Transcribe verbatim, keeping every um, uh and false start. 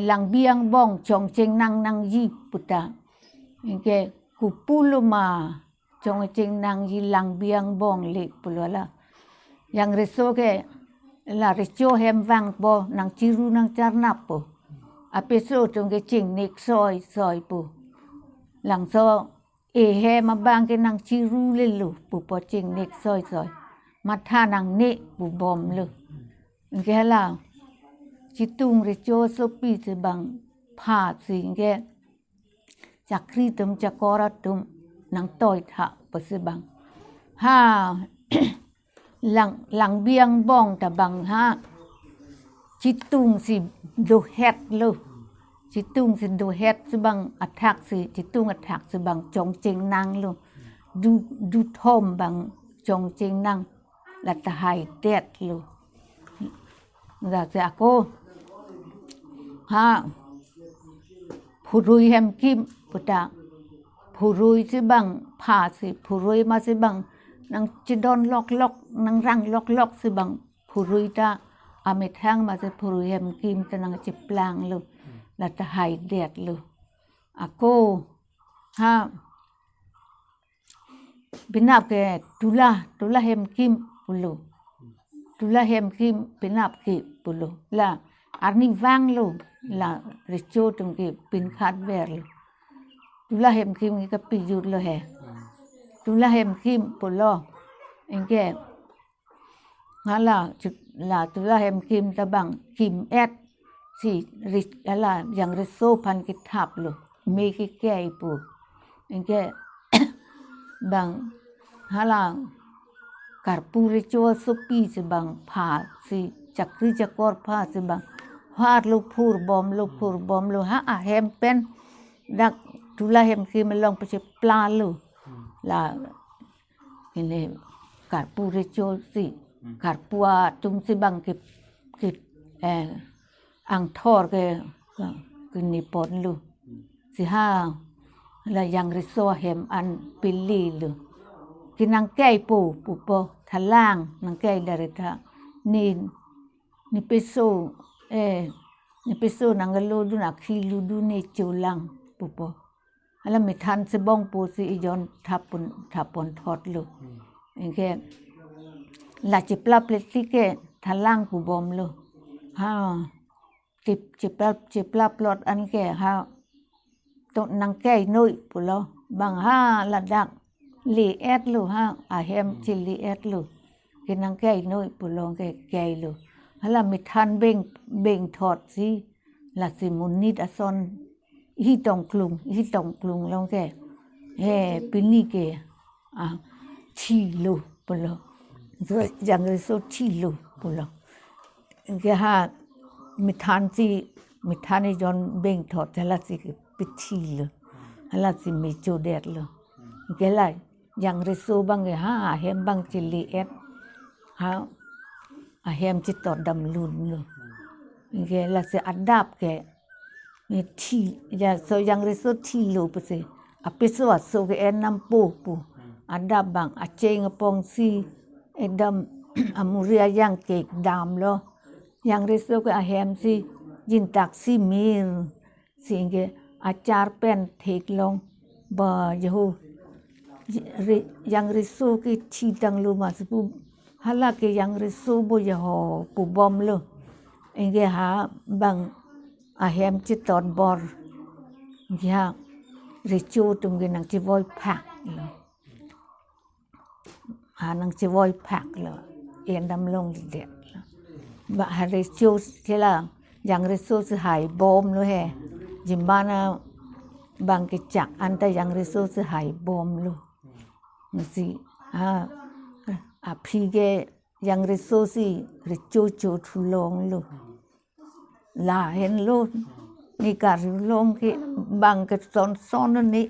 Langbi angbong chongcheng nang nangji puta. Anke kopulo ma chongcheng nangji langbi angbong le pulo la. Yang riso ke la recho hem vangpo nangchiru nangcharnap po. Apiso atum ke chingnik soi soi po. Langso ehem abang ke nangchiru lelo pupo chingnik soi soi. Matha nangne pu bomlo. Anke hala chitung recho asopi si bang pha si anke chakri atum chakor atum nangtoi tha pusi bang. Ha lang langbi angbong ta bang ha chitung si dohet lo. Chitung si dohet si bang athak si chitung athak si bang chongcheng nanglo. Du du thom bang chongcheng nang la tahai det lo. Lasi ako ha phurui hem kim puta phurui si bang pha si phurui ma si bang nangchidon loklok nangrang loklok si bang phurui ta amethang ma si phurui hem kim ta nangchiplang lo la tahai det lo. Ako ha penap ke tula tula hem kim pulo. Tula hem kim penap ke pulo. La arni vanglo la recho atum ke pinkhat verlo. Tula hem kim ke kapijut lo he. Tula hem kim pulo. Anke hala chu- la tula hem kim ta bang kim et si ri- hala yang riso aphan kethap lo. Me ke kei pu. Anke bang hala karpu recho asopi si bang pha si chakri chakor pha si bang har lo phur bomlo phur bomlo ha ahem pen dak tula hem kim along pachipla lo. La ini karpu recho si karpu atum si bang ke ke eh angthor ke ke niponlo. Si ha la yang riso ahem an pililo. Ke nangkei po pupo thalang nangkei dari tha ni ni peso eh ni peso nanglo dun akhi lu dun ne cholang pupo. Hala methan si bong po si ejon thapon thapon thot lo. Anke la chiplap le ti ke thalang pu bomlo. Ha tip chiplap chiplap lot anke ha to nangkei noi pulo. Bang ha ladak li et lo ha ahem chili et lo. Ke nangkei noi pulo ke kei lo. Hala methan beng beng thot si lasi monit ason hi tongklung hi tongklung long ke he pini ke a thi lo pulo. So yang riso thi lo pulo. Ke ha methan si methan ejon beng thot hala si ke pithi lo. Hala si mecho det lo. Ke la yang riso bang ke ha ahem bang chili et ha ahem chitot dam lun lo. Ke lasi adap ke ni thi ya so yang riso thi lo pusi apiso aso ke en nam po pu adap bang acheng apong si ekdam amuri ayang ke dam lo. Yang riso ke ahem si jintak si mir si ke achar pen theklong ba jehu ri- yang riso ke thi tanglo ma si pu hala ke yang riso bo jeho pu bomlo. Anke ha bang ahem chitot bor. Anke ha recho atum ke nangchivoi phak lo. Ha nangchivoi phak lo. En dam longle det lo. Ba ha recho chela yang riso si hai bomlo he. Jimana bang kechak anta yang riso si hai bomlo. Lasi ha aphi ke yang riso si recho cho thulonglo. Lahenlo ni karjulong ke bang ke son son ni